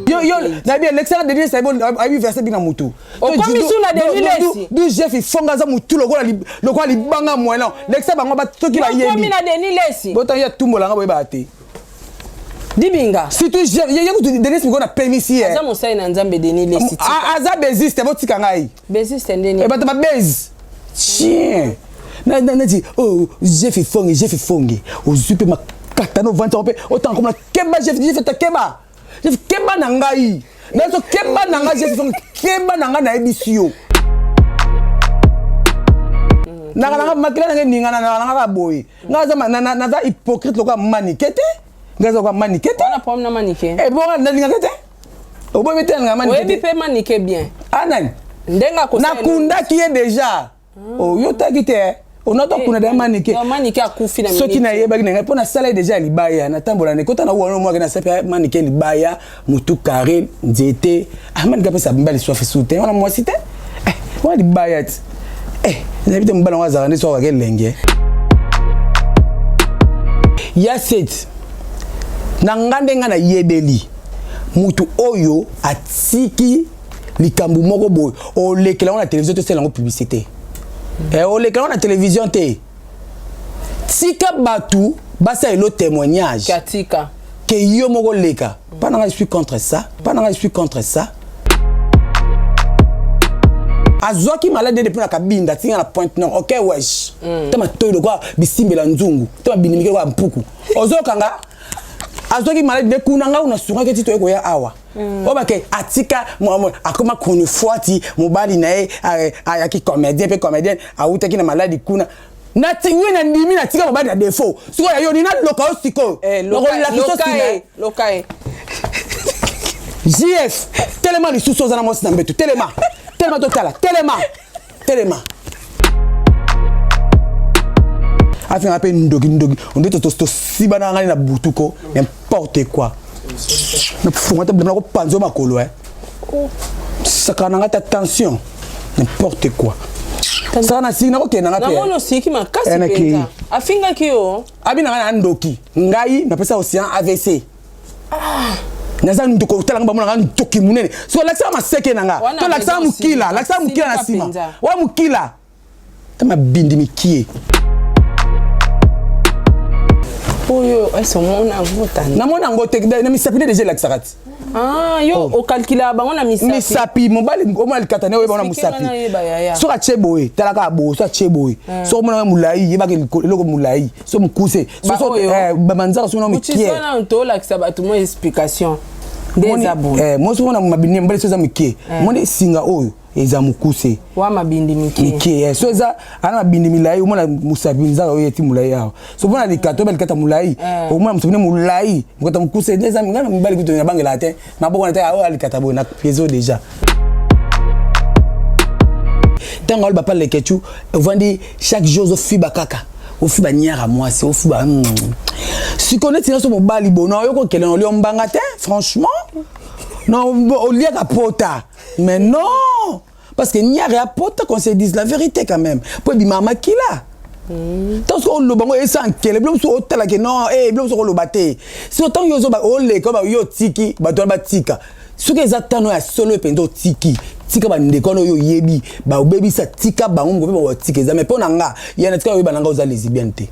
Yo yo nayebi elekisaka Denis Lesi ayebi verset bina mutu. Okomi su na Denis Lesi. Du Jeff ifonga aza mutu lokola lokola libanga moellon. Lekisa bango ba soki bayebi. Okomi na Denis Lesi. Bota ya tumbola nga boyeba te. Dibinga. Surtout Jeff ye kutu Denis miko na pemisi ye. Aza mosali na Nzambe Denis Lesi. Aza beziste botika ngai. Beziste ndeni. E bato ba base. Chien. Na na neti oh Jeff ifonge Jeff ifonge. Ozui pe makata no vanta pe otanga komona keba Jeff Jeff ta keba. Jeff keba na ngai. Nazo keba na ngai Jeff ifonge keba na ngai nayebisi yo. Nanga nanga makila nanga eningana nanga nanga boye. Nga aza naza hypocrite lokola manike te. Nga aza lokola manike te. Wana problème na manike. Eh bon nalingaka te. Oboyi te nalingaka manike. Oyebi pe manike bien. Ah nani? Ndenge akosala. Nakundaki ye déjà. Oh yo taki te. Onato kuna da manike. Manike akufi na Soki nayebaki na ngai mpo nasala ye déjà libaya natambola na ekota na wana mwake nasapi manike libaya mutu carré nzete. Ah manike apesa mibali soif su te wana mwasi te. Eh wana libaya ti. Eh nayebi te mobali yango azalaka nde soki akake elenge. Ya set na nga nde nga nayebeli mutu oyo atiki likambo moko boye olekela yango na télévision tosala yango publicité eh, olekela yango na télévision te tika bato basala elo témoignage katika ke yo moko leka mpa na nga je suis contre ça mpa na nga je suis contre ça azwaki malade depuis na kabinda atinga na pointe nord ok wesh mm. ta matoi lokola bisimbela nzungu ta mabindimike lokola mpuku ozokanga azwaki malade nde kuna ngai nasungaki ti toye koya awa mm. oyo bake atika akoma chronifuati mobali na ye ayaki comédien mpe comédienne awutaki na maladi kuna nati wi na ndimi natika mobali na défaut sikoyo ya yo nini naloka yo sikoyo eh, nakolakisa loka ye jf telema lisusu oza na mwasi na mbeto telema telema totala telema telema afinga mpe ndoki ndoki onde tosibana ngai na butu ko n'importe quoi nafunga te bilamba nakopanza yo makolo e sakana na ngai ta tension n'importe quoi saka na siki nakokende nanga mpe osiki makasi eh, mpenza afingaki yo abi na ngai na ndoki ngai napesa océan avc ah. naza ndoki otala nga bamona nga ndoki monene soki olakisaka maseke na nga to lakisaka mokila lakisaka mokila na nsima wa mokila ta mabindi mikie oyo ese omona yango tani namona yango te na misapi nde deja elakisaka ti ah, yo oh. okalkulaka bango na misapi misapi mobali omona likata ne oyeba na mosapi soki atie boye talaka boye soki atie boye eh. soki omona molai yebaka eloko molai so mokuse eh, bamanzaka soki na mikie tolakisa bato mwa explication nde eza boye eh, mwasi omona mabindi mobali so eza mike moni singa oyo eza mokuse wa mabindi mike mike eh, so eza ana mabindi milai omona mosapi nzaka oyo eti molai awa so omona likata oyo likata molai eh. omona mosapi nde molai mokata mokuse nde eza ngai na mibali kutu nabangelaka te maboko na te oyo alikata boye na piezo déjà ntango aloba pa lekechu ovandi chaque jour ozofiba kaka ofiba niara mwasi ofiba hmm. sikoyo neti nyonso mobali bono oyoki okende na olio mbanga te franchement non oliaka pota Mais non Parce que niare ya pota qu'on se dise la vérité quand même. Po ebima makila. ntango soki oloba ngo esa nkele bilo mosusu otala ke non eh, bilo mosusu okoloba te soki ntango yo ozoba oleka yo otiki bato wana batika soki eza tano ya solo mpenza otiki tika bandeko wana oyo oyebi babebisa tika bango moko mpe batika eza mai mpo na nga ya na tika oyeba na nga oza lesbienne te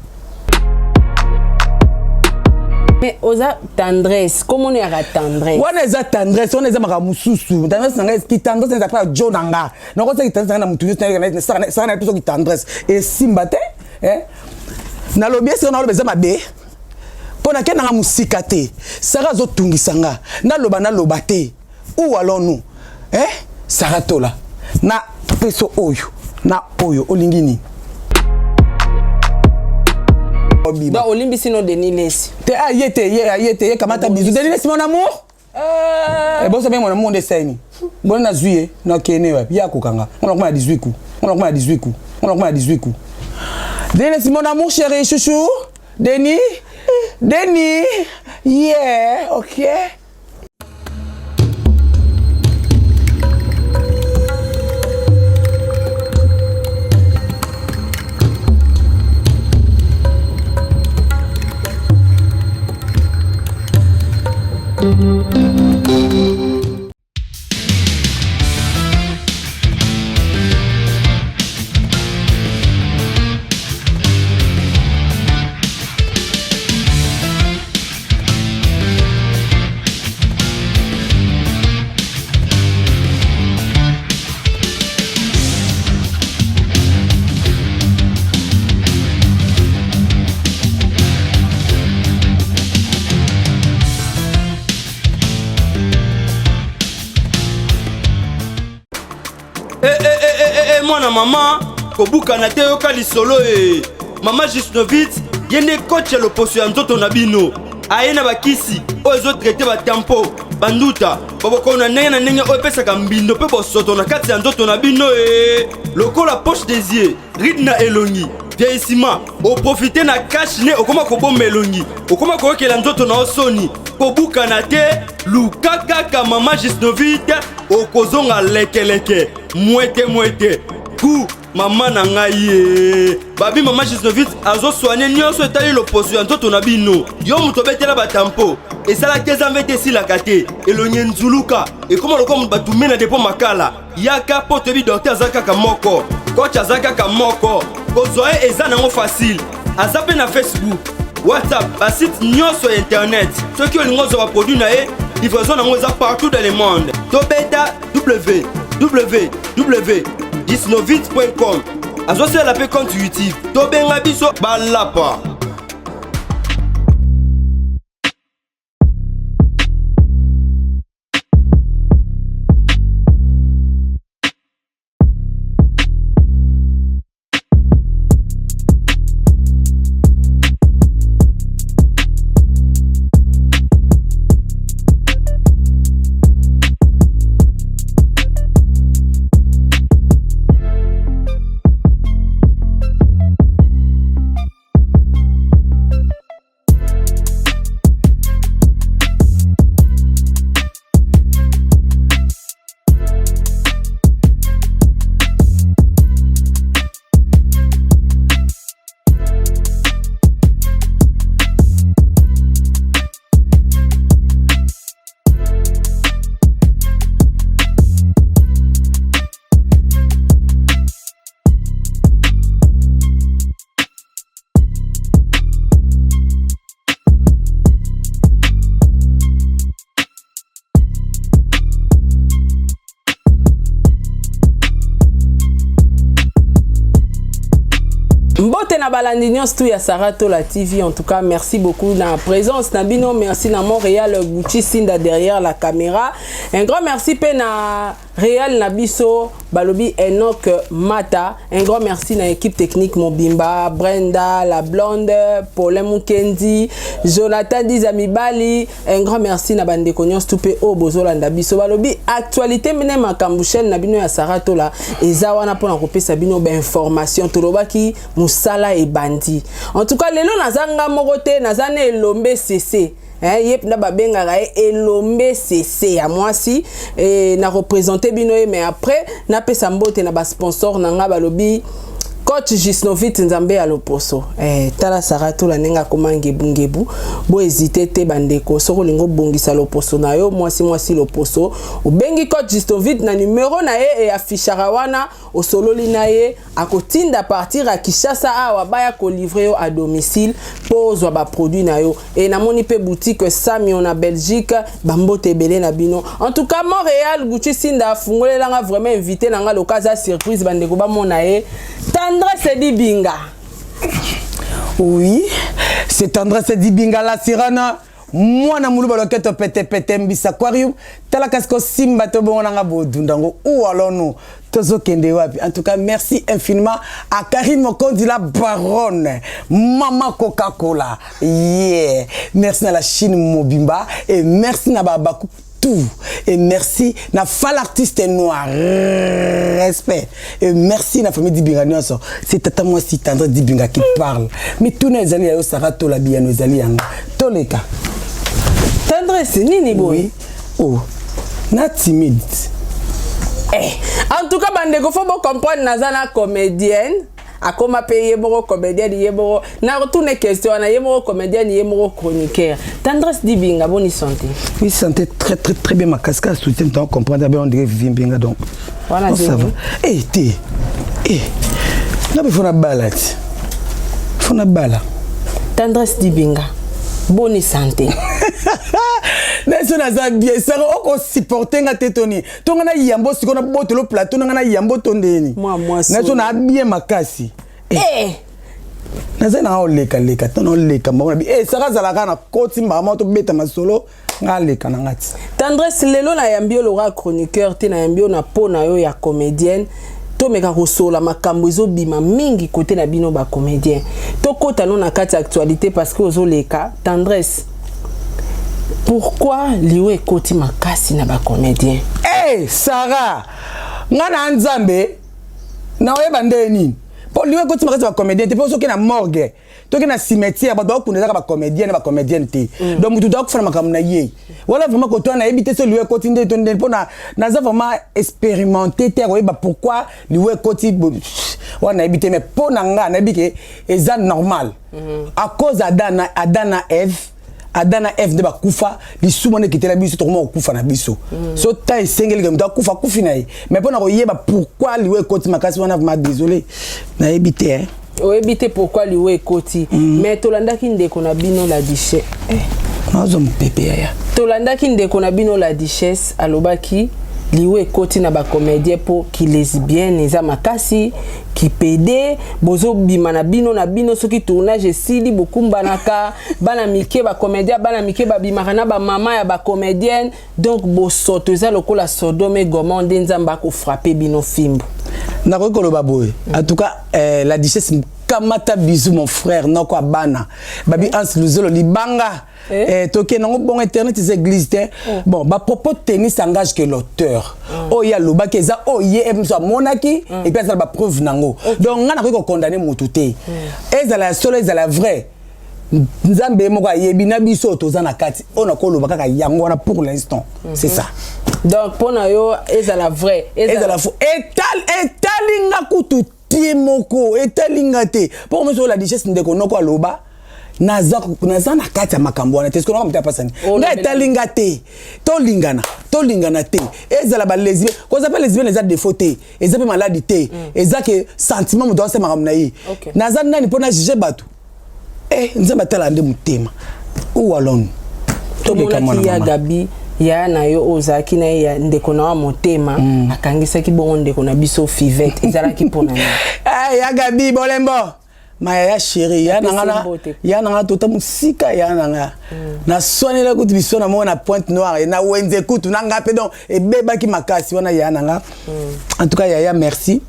mais oza tendresse komona yaka tendresse wana eza tendresse wana eza makambo mosusu tendresse na ngai ki tendresse eza kaka jo na nga nakosala ki tendresse na ngai na motu nyonso saka na biso ki tendresse esimba te eh? nalobi esika naloba eza mabe mpo nakende nanga mosika te sara azotungisa nga naloba naloba te où allons nous eh? sara tola na peso oyo na oyo olingi nini obima olimbisi no Denis Lesi te ah ye te ye ye te ye kamata bisou Denis Lesi mon amour eh bosa bien mon amour nde saini boni nazwi ye nakende wapi ye akokanga ngona koma na 18 coups ngona koma na 18 coups ngona koma na 18 coups Denis Lesi mon amour chéri chouchou Denis Denis yeah ok Eh, eh, eh, eh, eh, eh, mwana mama kobukana te yoka lisolo e mama jusnovit ye nde coach ya loposo ya nzoto na bino aye na bakisi oyo ezotraite batampo banduta babokono na ndenge na ndenge oyo epesaka mbindo mpe bosoto na kati ya nzoto na bino e lokola poche des yeux ride na elongi vieillissement oprofite na cash ne okoma kobomba elongi okoma koyokela nzoto na yo soni kobukana te luka kaka mama gisnovite okozonga lekeleke mwete mwete ku mama na ngai ye babi mama gisnovite azosoigne nyonso etali loposo ya nzoto na bino yo moto obetela batampo esalaki eza mvete esilaka te elongi enzuluka ekoma lokola moto batume na depo makala yaka mpo toyebi docteur aza kaka moko coach aza kaka moko kozwa ye eza nango facile aza mpe na facebook whatsapp basite nyonso ya internet soki olingi ozwa baproduit na ye livraison nango eza partout dans le monde tobeta www disnovit.com azosalela mpe compte youtube tobenga biso balapa Mbote na balandi nyonso tu ya Sarah Tola TV en tout cas merci beaucoup na présence na bino merci na Montréal Gucci Sinda derrière la caméra un grand merci pe na Real na biso balobi Enoch Mata un grand merci na équipe technique mobimba Brenda la blonde Paulin Mukendi Jonathan Diza Mibali un grand merci na bandeko nyonso tu pe oyo bozolanda biso balobi actualité mene makambo chaîne na bino ya Sarah Tola eza wana mpona kopesa bino ba information tolobaki mosala ebandi en tout cas lelo naza nga moko te naza na elombe sese Eh, ye mpenza babengaka ye elombe sese ya mwasi eh, na représente bino ye mais après napesa mbote na basponsor na nga balobi coach Gisnovit Nzambe ya loposo eh, tala Sarah Tola ndenge akoma ngebu ngebu bo hésiter te bandeko soki olingi obongisa loposo na yo mwasi mwasi loposo obengi coach Gisnovit na numero na ye e affichaka wana osololi na ye akotinda partir ya Kinshasa awa baya ko livrer yo à domicile po ozwa ba produits na yo et namoni pe boutique Samio na Belgique ba mbote ebele na bino en tout cas Montréal Gucci Sinda afungolela nga vraiment invité na nga loka aza surprise bandeko bamona ye Tendresse Dibinga oui c'est Tendresse Dibinga la sirana mwana muluba loketo pete pete mbisa aquarium tala kasi kosimba to bongo nanga bodunda ngo où allons-nous tozokende wapi en tout cas merci infiniment à Karine Mokonzi la baronne mama Coca-Cola yeah merci na la Chine mobimba et merci na babaku tout et merci na fal artiste noir respect et merci na famille Dibinga nyonso c'est tata mwasi tendre Dibinga qui parle mais tuna ezali ya yo Sarah Tola biyano ezali yanga toleka tendresse nini boye oui. oh na timide eh, en tout cas bandeko faut bocomprendre naza na comédienne. Akoma mpe ye moko comédienne, ye moko na retourne question wana, ye moko comédienne, ye moko chroniqueur. Tendresse Dibinga, boni santé? Oui, santé très très très bien makasi. Kaka soutien to comprendre bien, on dirait Vivi Mbinga, donc Voilà. Oh, ça va. Eh te, eh nga mpe fo na bala ti, fo na bala. Tendresse Dibinga, boni santé? Neso naza bien. Saka okosupporte nga te, toni to nga na yambo sikoyo na botolo plateau na nga na yambo to ndeni. Mwa mwasi. Neso na bien makasi. Eh. Naza na olekaleka to na oleka mbongo na bi eh, saka azalaka na koti mbaka moko tobeta masolo, nga aleka na nga ti. Tendresse, lelo nayambi yo lokola chroniqueur te, nayambi yo na po na yo ya comédienne. Tomeka kosola makambo ezobima mingi kote na bino bacomédien. Tokɔta no na kati ya actualité parce que ozoleka. Tendresse, pourquoi liwa ekoti makasi na bacomédien? Hey, Sara, nga na Nzambe naoyeba nde nini mpo liwa ekoti makasi bacomédien te, mpo soki na morgue, toki na cimetière, bato bakunda ezaka bacomédien na bacomédienne te. Donc motu toakufa na makambo na ye wala vraiment kotoa nayebi te so liwa ekoti nde to nde, mpo naza vraiment expérimenté te koyeba pourquoi liwa ekoti wana, nayebi te. Mais mpo na nga nayebi ke eza normal à cause Adam na Eve. Adam na Eve nde bakufa, lisumu wana ekitela biso, tokoma kokufa na biso. So ta esengeli ke moto akufa, akufi na ye. Mais mpo na koyeba pourquoi liwa ekoti makasi wana, vraiment désolé, nayebi te, eh. Oyebi te pourquoi liwa ekoti, mais tolandaki ndeko na bino la Duchesse, eh. Nazwa mopepe yaya. Tolandaki ndeko na bino la Duchesse, alobaki liwa ekoti na bacomédien mpo kilesbienne eza makasi, kipédé, bozobima na bino na bino. Soki tournage esili, bokumbanaka bana mike, bacomédien bana mike babimaka na bamama ya bacomédienne. Donc bosoto eza lokola Sodome, Gomorrhe, nde Nzambe akofrapper bino fimbu. Nakoki koloba boye, en tout cas la Duchesse, kamata bisou mon frère, noko abana babi Hans Luzolo libanga. Eh? Eh, tokende yango bongo, internet eza église te. Bon, bapropos tennis engage que l'auteur. Oyo ye alobaki eza oyo ye moso amonaki, et puis azala bapreuve nango. Donc ngai nakoki kokondamner motu te. Ezala ya solo, ezala ya vrai, Nzambe ye moko ayebi na biso oyo toza na kati. Oyo nakoloba kaka yango wana pour l'instant, c'est ça. Donc mpo na yo, ezala vrai, ezala faux, etali nga kutu tie moko, etali nga te. Mpo moso oyo la Duchesse, ndeko noko aloba, naza na kati ya makambo wana te. Soki noko moto apasani nga, etali nga te. Tolingana, tolingana te, ezala balesbienne, koza mpe lesbienne eza défaut te, eza mpe maladi te, eza ke sentiment, moto asala makambo na ye. Naza nani mpo na juge bato? Eh, Nzambe atala nde motema. Ou alone. Tomonaki ya Gabi, yaya na yo oyo ozalaki na ye, ya ndeko na wa motema, akangisaki bongo ndeko na biso Fivete. Ezalaki mpona nini? Hey, ya Gabi bolembo, ma yaya chéri, ya nanga na ya nanga tota mosika, ya nanga naswanela kutu biso na moko na Pointe Noire na wenze kutu na nga mpe, donc ebebaki makasi wana ya nanga. En tout cas yaya, merci.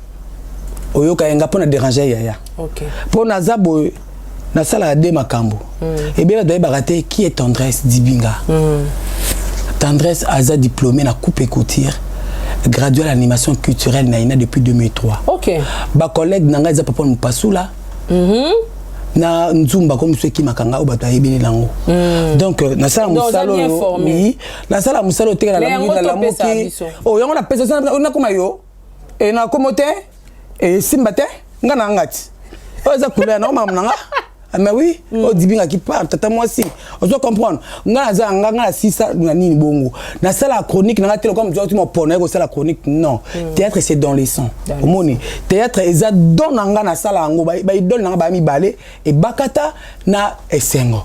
Oyoka ye nga mpo na déranger yaya, mpo naza boye, nasalaka de makambo ebele, bato bayebaka te qui est Tendresse Dibinga. Tendresse aza diplômé na coupe et couture, gradué à l'animation culturelle na INA depuis 2003. Bacollègue na ngai eza papa Mopasula na nzumba ko mosu ekimaka ngai oyo bato ayebeli nango. Donc nasala mosala oyo, oui, nasala mosala oyo teke nalamuki oyo yango napesa nakoma yo nakomo te, esimba te. Nga na nga ti oyo eza couleur na makambo na nga. Ah, mais oui, oyo Dibingaki par tata mwasi, ozo comprendre nga naza nga nasisa na nini bongo. Nasala chronique na nga te lokola moto ati mopona ye kosala chronique, non. Théâtre, c'est dans les sangs. Omoni, théâtre eza don na nga, nasala yango. Baidole na nga baya mibale, ebakata na esengo.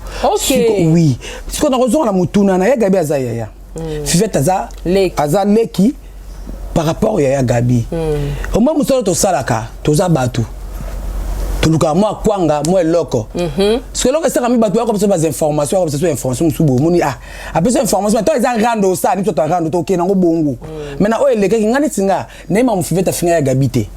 Oui, sikoyo nakozonga na motuna na ye. Gabi aza yaya, Fivete aza aza leki par rapport ya ya Gabi. Omoi mosala tosalaka, toza bato tolukaka mwa kwanga, mwa eloko. Soki eloko esalaka mi bato bayaka biso bainformation, yaka biso information mosusu boye, omoni, ah, apesi information to eza rando, osala ni biso to rando, tokende yango bongo. Mais na oyo elekaki nga, neti nga nayeba Mofivete afinga ya Gabi te,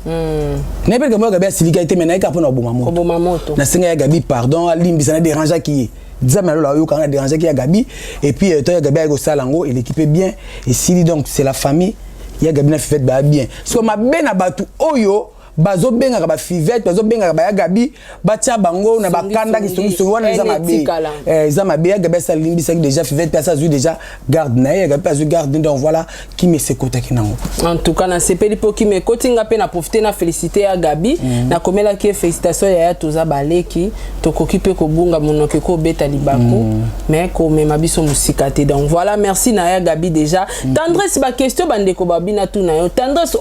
nayebi likambo ya Gabi asilika te, mais nayeka mpona koboma moto. Nasenga ya Gabi pardon, alimbisa, na dérangeaki ye. Nzambe alola oyokanga, na dérangeaki ya Gabi. Et puis to ya Gabi ayaki kosala yango, eleki mpe bien, esili. Donc c'est la famille, ya Gabi na Fivete baya bien. So mabe na bato oyo Bazobengaka bafivete, bazobengaka baya Gabi, batia bango na bakanda kisongisongi wana. Eza mabe, eza mabe. Ya Gabi asalimbisaki déjà Fivete mpe asa azwi déjà garde na ye, ya Gabi mpe azwi garde. Donc voilà, kimi esekotaki nango. En tout cas nasepeli mpo kimi ekoti. Nga mpe na profite na félicité ya Gabi. Nakomelaki ye félicitation. Yaya, toza baleki, tokoki mpe kobunga monoko, ekobeta libaku, mais komema biso mosika te. Donc voilà, merci na ya Gabi déjà. Tendresse, baquestion bandeko babina tuna yo. Tendresse,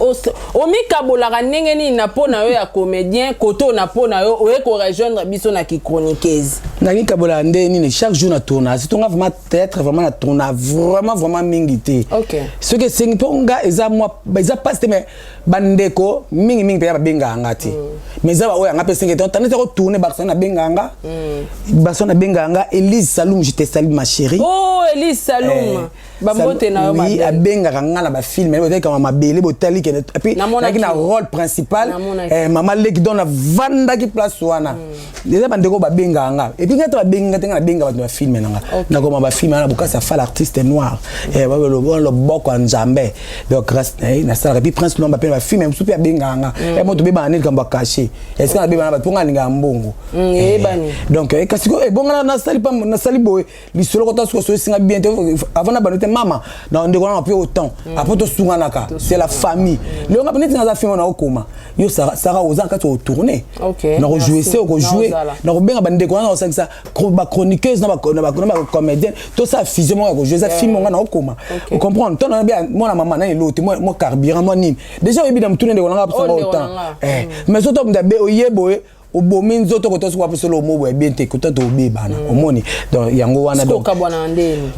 omikabolaka ndenge nini na mpo na yo ya comédien, koto na mpo na yo oye korejoindre biso na kichroniqueuse? Nakikabolaka nde nini? Chaque jour na tourna, surtout nga vraiment théâtre, vraiment na tourna vraiment vraiment mingi te. Soki esengi mpo nga eza mwa eza mpasi te, mais bandeko mingimingi mpenza babengaka nga te. Mais eza baoyo yanga mpe esengi te. Tandis kotourne Barcelone, nabengaka nga Barcelone, nabengaka nga Elise Saloum, je te salue, ma chérie. Oh, Elise Saloum, bambote na yo. Oui, abengaka nga na bafilm, botalikama mabele, botali kende et puis nayaki na rôle principal, mama leki. Donc navandaki place wana. Eza bandeko babengaka nga et puis nga te babengi nga te, nga nabenga bato bafilm na nga. Nakoma bafilm wana bokasi afala artiste noir, loboko ya Nzambe. Donc grâce na ye nasalaka. Et puis Prince Lomba mpe bafilm mosusu mpe abengaka nga. Mo tobebana nde likambo ya cachet. Est-ce que nabebana bato mpo nga alingaka mbongo? Donc kasi ebongana nasali nasali boye lisolo kota soki so esinga bien te avant na bando te. Mama na ndeko nanga mpe autant après tosunganaka, c'est la famille. Lelo nga neti naza film na okoma yo Sara, oza na kati otourne, na kojouer se okojouer, na kobenga bandeko wana, kosangisa bachroniqueuse na bacomédienne, tosala fusion moko ya kojouer. Eza film nga na okoma, ocomprendre to na mwana mama nani elo te, mwa carburant, mwa nini déjà oyebi na motuna ndeko nanga apesanga autant. Mais so to mutu oye boye, obomi nzoto kota soki wapesela omo boye bien te, kota tobebana, omoni. Donc yango wana. Donc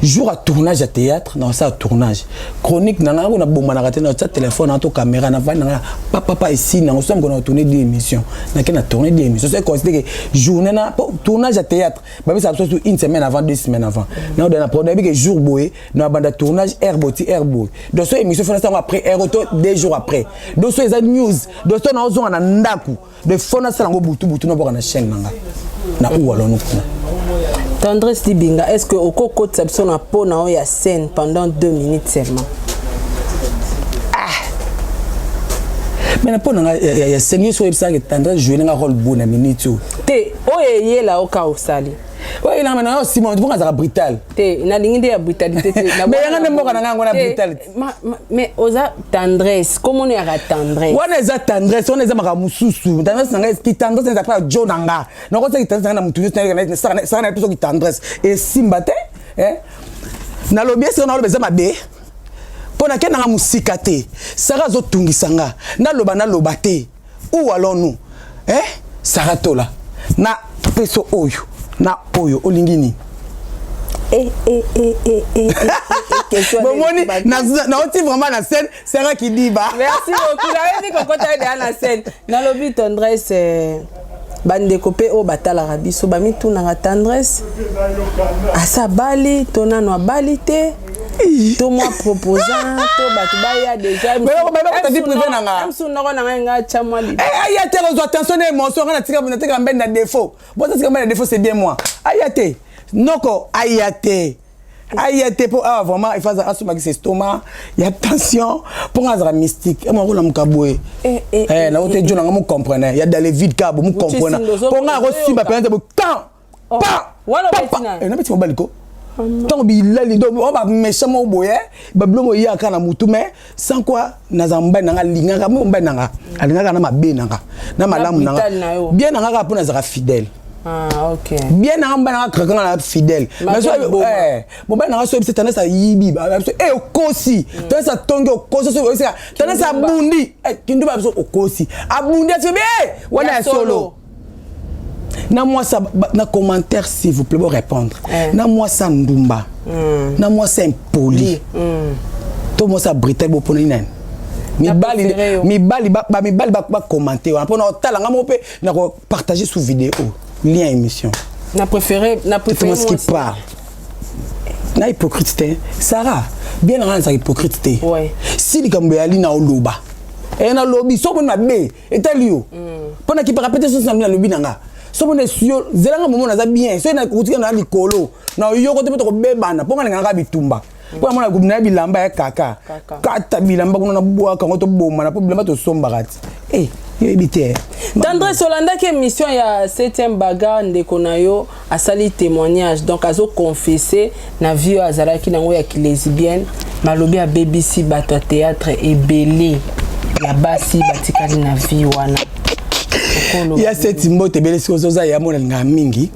jour ya tournage ya théâtre, na osala tournage, chronique na ngai nabomanaka te. Na tia téléphone na to caméra, navandi na ngai papapa esili nango. So mokona tourner deux émissions, nake na tourner deux émissions. So considère que journée na tournage ya théâtre, babisaka biso une semaine avant, 2 semaines avant. Na odana pro nayebi ke jour boye na banda tournage, heure boye ti heure boye. Donc so émission fona sango après heure to 2 jours après. Donc so eza news, donc so naozonga na ndako de fo nasala yango butu butu, naboka na chaîne na nga na uwalonu kuna. Tendresse Dibinga, est ce que okokotisa biso na po na oyo ya scène pendant 2 minutes seulement? Ah, mais na mpo na nga ya scène, yo so oyebisaka Tendresse joue nanga rôle boye na minute oyo. Te, oyo eyela oka osali. Oyo elanga na yo nsima mpo azalaka brutal. Te, nalingi nde ya brutalité te. Mais yanga nde mboka na ngai yango na brutalité. Mais oza Tendresse, komona yaka Tendresse. Wana eza Tendresse, wana eza makambo mosusu. Tendresse na ngai, kitendresse eza mpe jo na nga. Nakosala kitendresse na ngai na motu nyonso saka na biso. Kitendresse esimba te. Nalobi esika naloba eza mabe mpo nakendanga mosika te. Sara azotungisa nga, naloba naloba te. Où allons-nous, eh? Sara Tola na peso oyo na oyo olingi nini? Bomoni, naoti vraiment na scène, Sara Kidiba. Merci beaucoup. Nayebi kokota ye deya na scène. Nalobi Tendresse, bandeko mpe oyo batalaka biso bamitunaka: Tendresse asa abali to nano abali te, to mwa proposant to bato baya déjà? Vie privée na nga. Msu noko na ngai, nga tya mwa. Aya te, kozwa attention na émotion. Nga natika mbeni na défaut. Boza tika mbeni na défaut, c'est bien moi. Aya te noko, aya te, aya te, mpo awa vraiment il faut asomaki estomac ya tension mpo nga azalaka mystique. Ema kolamuka boye nango te, jo nanga mocomprene ya dans le vide kaka bo mocomprena mpo nga akosimba mpenza bo kan pa nabeti mobali ko ntango bilali. Donc oyo baméchant moko boye, babilo mo eyaka na mutu, mais sans quoi naza mobali nanga alingaka mo mobali nanga alingaka na mabe nanga na malamu nanga bien nanga kaka mpo nazalaka fidèle. Ah, ok. Bien nanga mobali nanga krakanga na fidèle. Mobali nanga so oyebisa Tendresse ayibi biso e okosi, Tendresse atongi okosi, so oyebisa Tendresse abundi kinduba biso okosi, abundi ati be wana ya solo. Na mwasi na commentaire, s'il vous plaît, bo répondre na mwasi ndumba, na mwasi impoli to mwasi brutal, bopona nani? Mibali, mibali, bamibali bacommenter wana mpona otala nga moko mpe na kopartager sous vidéo lien émission. Na préféré, na préféré. Ce qui parle na hypocrite te, Sarah. Bien nanga nazalaka hypocrite te. Si likambo eyali na oloba eye nalobi, so omoni mabe etali yo mpo nakipaka pe te. Sosi nalobi na nga, so mona esuyo zelanga momo naza bien. Soki nakotika na likolo na oyoko te mpo tokobebana, mpo nga nalingaka bitumba, mpo namona na bilamba ya kaka kata bilamba kuna, nabwaka yango, tobomana mpo bilamba tosombaka ti. Yoyebi te. Tendresse, olandaki émission ya 7e bagarre, ndeko na yo asali témoignage, donc azoconfesse na vie oyo azalaki nango ya kilesbienne. Balobi abebisi bato ya théâtre ebele ya basi batikali na vie wana. Ya seti, mbote ebele. Sikoyo ozoza ya mona lingaka mingi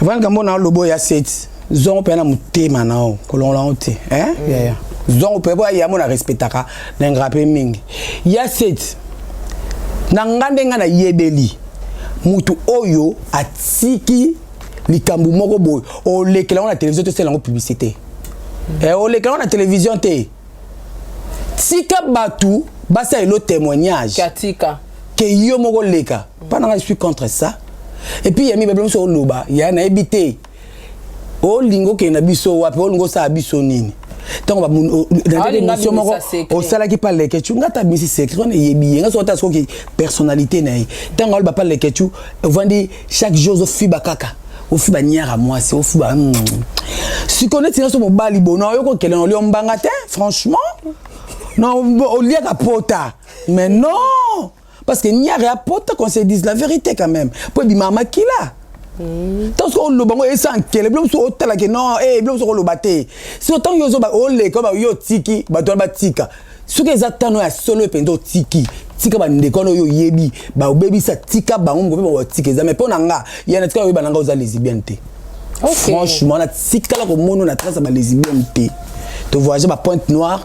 vandika mbona oloba ya seti zongo mpe na motema na yo kolongola yango te. Yaya, zongo mpe po ya mona respectaka na ngaka mpe mingi. Ya seti na nga, nde nga nayebeli mutu oyo atiki likambo moko boye, olekela yango na télévision, tosala yango publicité, olekela yango na télévision te. Tika bato basala elo témoignage. Katika. Ke yo moko leka mpa nanga, je suis contre ça. Et puis ya mibale, moso oloba ya nayebi te, olingi okende na biso wapi? Olingi osala biso nini? Ntango émission moko osalaki pa Lekecu, nga ta bimisi secret wana, eyebi ye. Nga soki ata soki personnalité na ye, ntango aloba pa Lekecu, ovandi chaque jour ozofiba kaka, ofiba nyara mwasi, ofiba. Sikoyo neti nyonso mobali bono oyoki okende na olia mbanga te. Franchement non, oliaka pota, mais non, parce que nyara ya pota, qu'on se dise la vérité quand même, po ebimaka makila. Ntango soki oloba ngo esa nkele, bilo mosusu otalaki non, bilo mosusu oloba te. Soki ntango yo ozoba oleka, yo otiki bato wana batika. Soki eza tano ya solo mpenza, otiki, tika bandeko wana oyo oyebi babebisa, tika bango moko mpe batika. Eza mais mpo na nga ya na tika oyeba na nga oza lesbienne te. Franchement, natikala komona na trace ya balesbienne te. Tovoyage ba Pointe Noire,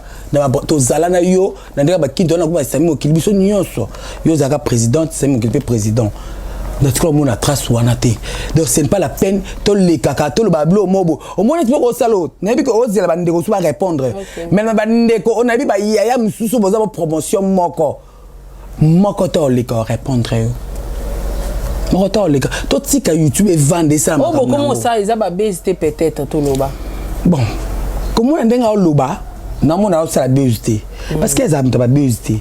tozala na yo na ndenge bakinto wana, basami mokili biso nyonso. Yo ozalaka présidente, sami mokili mpe président, natikala komona trace wana te. Donc ce n'est pas la peine tolekaka toloba bilo mobo. Omoni ti moko osala, nayebi ke ozela bandeko mosusu barépondre, mais na bandeko nayebi bayaya mosusu boza bapromotion moko moko te, oleka orépondre yo moko te, oleka. Totika YouTube evanda, esala. Oyo bokoma osala eza babase te, peut-être toloba. Bon, komona ndenge aoloba, namona aosala base te, parce que ezala moto ya babase te.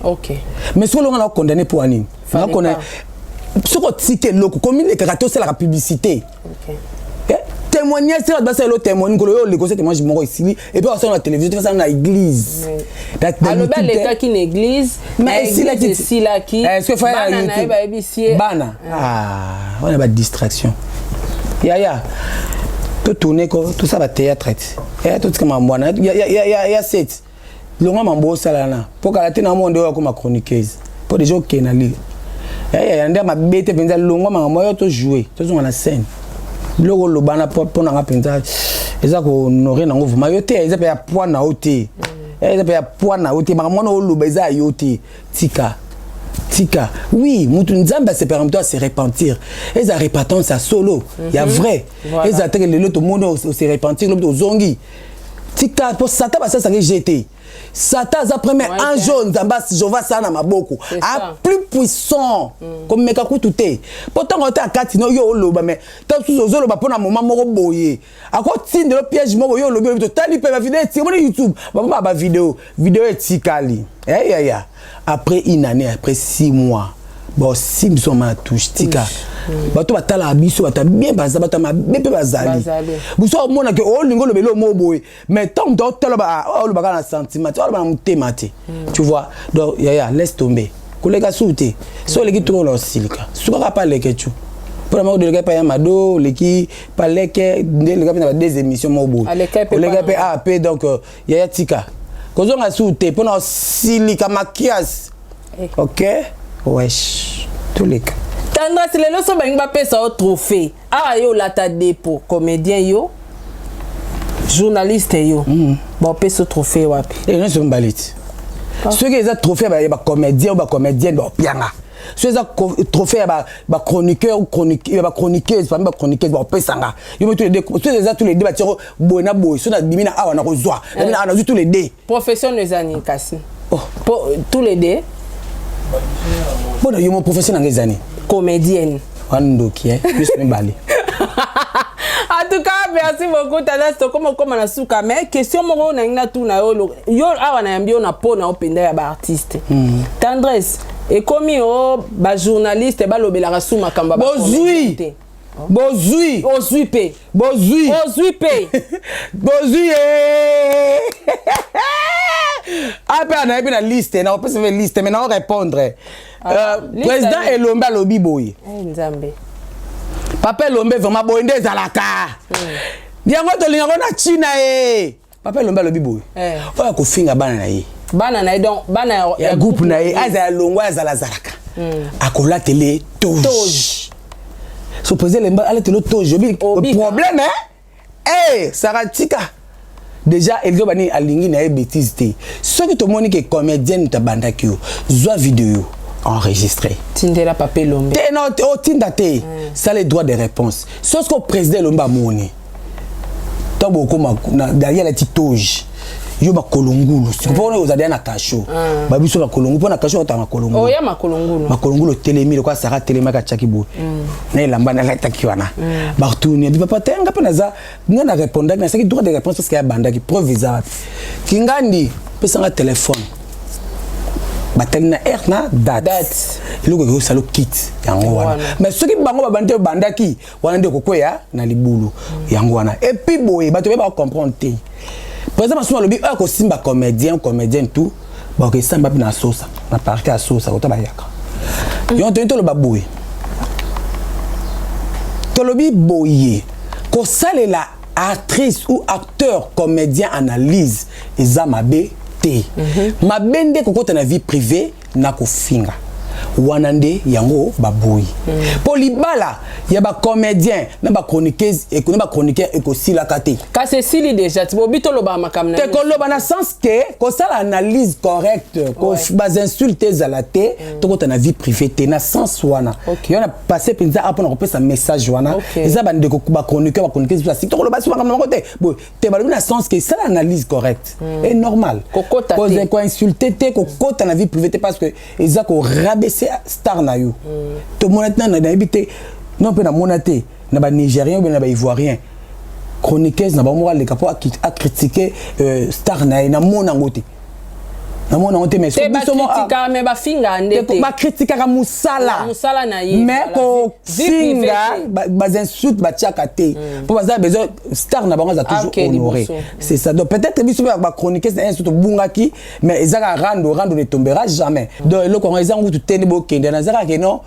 Mais soki olonga na okondamne mpo wanini, soki otiki eloko komilekaka te, osalaka publicité, témoignage te. Bato basala elo témoigne nkolo oyo oleka, osala témoignage moko esili, et puis basala na télévision te, basala na église. Alobi alekaki na église. Mais esilaki, esilaki. Bana na ye bayebisi ye. Bana wana badistraction. Yaya, totourne ko, tosala bathéâtre te, totika mambo wana ya set. Longa mambo osala na mpo kala te na monde oyo akoma chroniqueuse, mpo déjà okende na li yaya nde mabe te mpenza. Longwa makambo oyo, tojoue, tozonga na scène. Biloko oloba na mpo nanga mpenza eza kohonore nango vraiment yo te, eza mpe ya poids na yo te, eza mpe ya poids na yo te. Makambo wana oloba eza ya yo te, tika, tika. Oui, mutu Nzambe asepelaka moto ase repentir, eza repentance ya solo, ya vrai. Eza teke lelo tomoni ose repentir, lobi ozongi. Tika, mpo Satan basalisaka je te. Satan aza premier ange oyo Nzambe Jehova asala na maboko, a plus puissant komeka kutu te, mpo ntango te akati no yo oloba. Mais ntango mosusu ozoloba mpo na moment moko boye, akotindela piège moko, yo olobi, olobi, totali mpe bavideo etika. Moni YouTube baboma bavideo, video etikali eyaya après une année, après 6 mois, bon, si biso mama touche. Tika bato batalaka biso, bato ya bien baza, bato ya mabe mpe bazali. Biso omonake olingi oloba eloko moko boye, mais ntango moto aotala, olobaka na sentiment te, oloba na motema te, tu vois. Donc yaya, laisse tomber, koleka su te. So oleki toko na osilika, sukaka pa leke tu mpona moko oleka pa ya mado, oleki pa leke nde eleka mpe na ba deux émissions moko boye, oleka mpe a pe. Donc yaya, tika, kozonga su te mpona osilika makiasi. Ok, wesh, toleka. Tendresse, lelo so balingi bapesa yo trophée awa, yo olata depo comédien, yo journaliste, yo baopesa yo trophée wapi? Nyonso mibale ti. Soki eza trophée ya bacomédien ou bacomédienne, baopianga. Soki eza trophée ya bachroniqueur ou ya bachroniqueuse, parmi bachroniqueuse, baopesanga yo mpe tous les deux. Soki eza tous les deux, batiako boye na boye. So nabimi na awa, nakozwa, nabimi na awa, nazwi tous les deux. Profession no eza nini kasi? Po tous les deux. Mpona yo mo, profession nanga eza nini? Comédienne. Wandoki plus mibale. En tout cas, merci beaucoup, Tendresse. Tokoma okoma na suka, mais question moko nangi natuna yo. Yo awa nayambi yo na po na yo mpenza ya baartiste. Tendresse, ekomi o bajournaliste balobelaka su makambo. Bozwi, bozwi. Ozwi mpe. Bozwi. Ozwi mpe. Bozwi ye ape, anayebi na liste, nakopesa mpe liste, mais nao répondre. Président Elombe alobi boye. Nzambe. Papa Elombe, vraiment, boye nde ezalaka. Yango tolingako na ntina ye. Papa Elombe alobi boye: oyo akofinga bana na ye, bana na ye, donc bana ya groupe na ye, azala longwa, azalazalaka, akolatele toge. So président Elombe alatele toge, obi problème. Eh, Sara, tika déjà. Elingi bani, alingi na ye bêtise te. Soki tomoni ke comédienne tabandaki, yo zwa video enregistré, tindela papa Elombe. Te, non, otinda te. Sala droit de réponse. Soki président Elombe amoni ntango bokoma derrière alati toge, yo makolo ngulu, mpo ozali na kasho, babiso makolo ngulu, mpo na kasho otaka makolo ngulu. Oya makolo ngulu. Makolo ngulu, otelemi lokola Sara atelemaki, atiaki boye na elamba nalataki wana. Batuni abi papa te, nga mpe naza, nga na répondaki, nasalaki droit de réponse parce que abandaki. Preuve eza wapi? Kingandi pesanga telefone, batali na heure na date, eloko ekoki kosala okite yango wana. Mais soki bango babandi te, obandaki wana nde okokweya na libulu yango wana. Et puis boye bato bayeba comprendre te. Président Masumu alobi oyo akosimba comédien, comédienne, tout bakesamba mpe na sosa, na parquet ya sosa kota bayaka. Yango toyei toloba boye, tolobi boye: kosalela actrice ou acteur comédien analyse eza mabe te. Mabe nde kokota na vie privée na kofinga wana, nde yango baboyi. Mpo libala ya bacomédien na bachroniqueuse na bachroniqueur ekosilaka te. Kasi esili déjà ti bobi toloba makambo. Te, koloba na sens ke kosala analyse correcte, bainsulte ezala te, tokota na vie privée te na sens wana. Yo na passé mpenza a mpona kopesa message wana. Eza bandeko bachroniqueur, bachroniqueuse, biso asiki tokoloba si makambo moko te boye te. Balobi na sens ke sala analyse correcte et normal. Kokota te. Koinsulte te, kokota na vie privée te, parce que eza korabaisser star na yo. Tomona te, nayebi te, non, mpe namona te na banigérien ou bien na baivoirien, chroniqueuse na bango moko aleka mpo acritique star na ye. Namona yango te, namona yango te. Mais te, bakritikaka, mais bafinga nde te. Bakritikaka mosala. Mosala na ye. Mais kofinga, bainsulte batiaka te, mpo baza besoin star na bango aza toujours honoré, c'est ça. Donc peut-être biso mpe bachroniqueuse na insulte tobungaki, mais eza kaka rando, rando ne tombera jamais. Donc eloko yango eza ngutu te nde bokende na eza kaka ke non.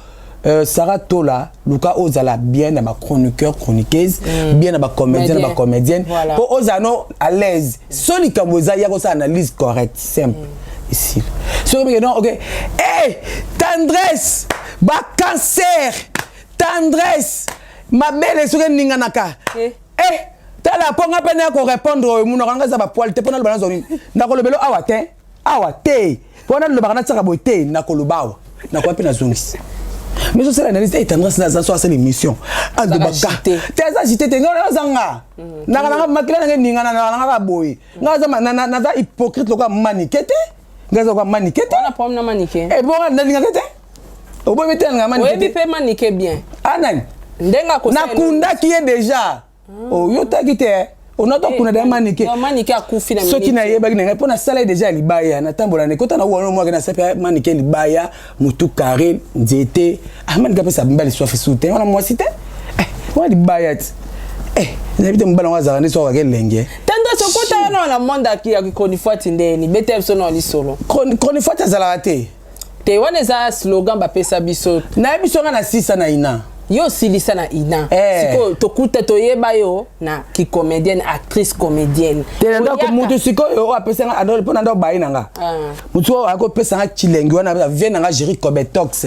Sarah Tola, luka ozala bien na bachroniqueur, chroniqueuse, bien na bacomédien, na bacomédienne, mpo ozala no à l'aise. So likambo eza, ya kosala analyse correcte, simple, esili. Soki meke non, ok, hey, Tendresse, bacancer, Tendresse, mabele soki eninganaka. Eh, tala, mpo nga mpe naya korépondre oyo, munoko nanga eza bapoils te mpo naloba. Nazwa nini? Nakolobelo awa te, awa te, mpo nalobaka natiaka boye te. Nakoloba awa, nakoya mpe nazongisi. Mais osala analyse e Tendresse naza so asala émission, alobaka te, aza jite te. Ngai naza, nga naka nanga makila nanga eningana, naka nanga boye. Ngai naza hypocrite lokola Manike te, ngai aza lokola Manike te. Wana problème na Manike. Ebonga nalingaka te, oboyebi te, nalingaka Manike. Oyebi mpe Manike bien. Anani? Ndenge akosala. Nakundaki ye déjà, oyotaki te, ona tokunda deya Manike. Manike akufi na Soki nayebaki na ngai mpo nasala ye déjà libaya, natambola na ekota na wana mwake, nasala Manike libaya, motu carré, nzete. Ah, Manike apesa mibali soif su te, wana mwasi te, wana libaya ti. Nayebi te, mobali yango azalaka nde soki akaka elenge. Tendresse, okota wana na monde ya chronifuati ndeni, bete biso na lisolo. Chronifuati azalaka te. Te, wana eza slogan bapesa biso. Nayebi so nga na sisa na ina. Yo osilisa na ina. Sikoyo tokuta, toyeba yo na kicomédienne, actrice comédienne. Te, ndako mutu sikoyo oyo apesanga mpo na ndako bayi na nga, mutu oyo akopesanga chilengi wana, vie na nga Géri Cobetox,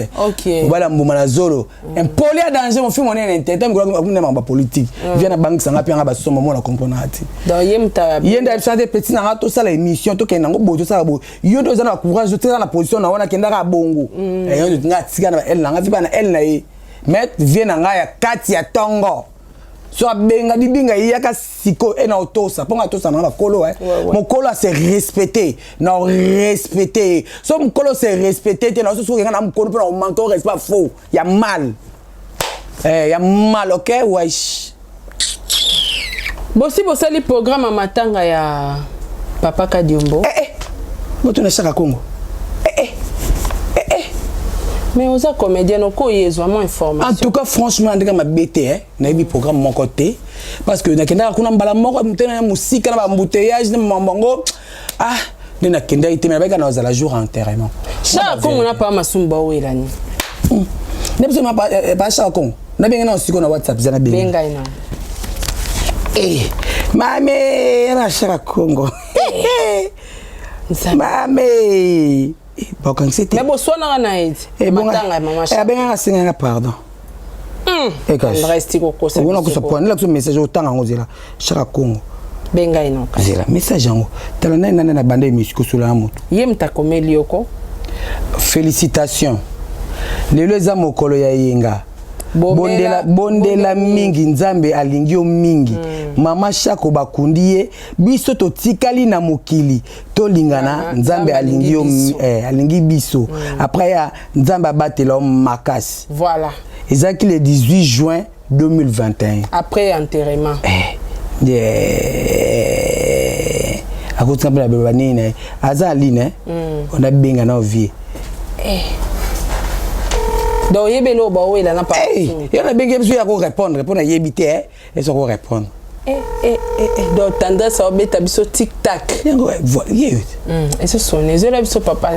mobali ya mbuma na zolo, impoli ya danger, mofi monene intete mikolo akumina makambo ya politique, vie na bangisanga mpe yanga basomba mona comprendre te. Ye nde ayebisanga te: petit na nga, tosala émission, tokende nango boye, tosala boye. Yo nde oza na bacourage, otika na position na wana, akendaka bongo nga atika na baele na nga, vi bana ele na ye. Mais vie na ngai ya kati ya ntongo so abenga dibinga, eyaka sikoyo e na otosa mpo nga atosa nanga bakolo. Mokolo ase respecte na orespecte. So mokolo se respecte te na so, soki nga na mokolo mpo na omanque respect, faux ya mal, ya mal. Ok, wesh. Bosi bosali programme ya matanga ya papa Kadiombo? Eh, eh. Botuna Shaka Kongo. Eh, eh. Eh, eh. Mais oza comédien, okoyi ezwa mwa information. En tout cas, franchement, ndenge mabe te, nayebi programme moko te, parce que nakendaka kuna mbala moko te na mosika na baembouteillage na mambo yango. Ah, nde nakendaki te, me nabaki na ozala jour enterrement. Shaka Kongo na pa Masumu bawela ni. Na biso pa Shaka Kongo. Nabenga na siko na WhatsApp zana benga. Benga ina. Eh, mame na Shaka Kongo. Mame. Bakangisi te. Mais boswanaka na ye ti. Matanga ya mama Shaka. Abengaka asengaka pardon. Resti kokosa. Ona kosa po nela biso message otanga yango zela Shaka Kongo. Benga ye noka. Zela message yango. Tala nani nani na banda émission kosola na moto. Ye moto akomeli yoko. Félicitations. Lelo eza mokolo ya yenga. Bondela, bondela mingi Nzambe alingi yo mingi. Mama Shako bakundi ye, biso totikali na mokili tolingana, Nzambe alingi yo, alingi biso. Après ya Nzambe abatela yo makasi. Voilà. Ezalaki le 18 juin 2021. Après enterrement. Akotika mpe na beba nini na ye aza aline ona benga na vie. Donc oyebeli oyo bawela na pa. Yo nabengi biso ya korépondre mpo nayebi te eza korépondre. Donc tendance aobeta biso tic tac. Yango ye. Ezosone ezoyela biso papa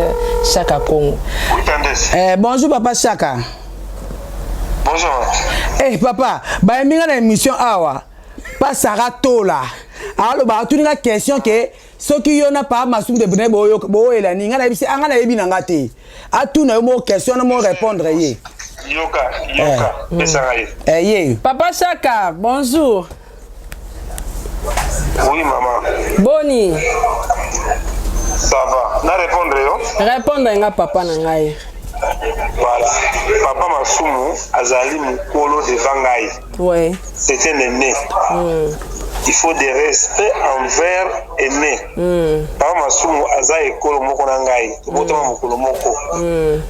Shaka Kongo. Oui, tendance. Bonjour papa Shaka. Bonjour. Eh papa, bayembi nga na émission awa. Pa Sarah Tola. Aloba atuni nga question ke soki yo na pa Masumu de Brene boyela ni nga na yebisi anga na yebi na nga te. Atuna yo mo question na mo répondre ye. Yoka, yoka, pesanga ye. Eh ye. Papa Shaka, bonjour. Oui maman. Boni. Ça va. Na répondre yo? Répondre nga papa na ngai. Voilà. Papa Masumu azali mukolo devant ngai. Ouais. C'est un aîné. Il faut des respects envers aîné. Papa Masumu aza ekolo moko na ngai. Tobotama mokolo moko.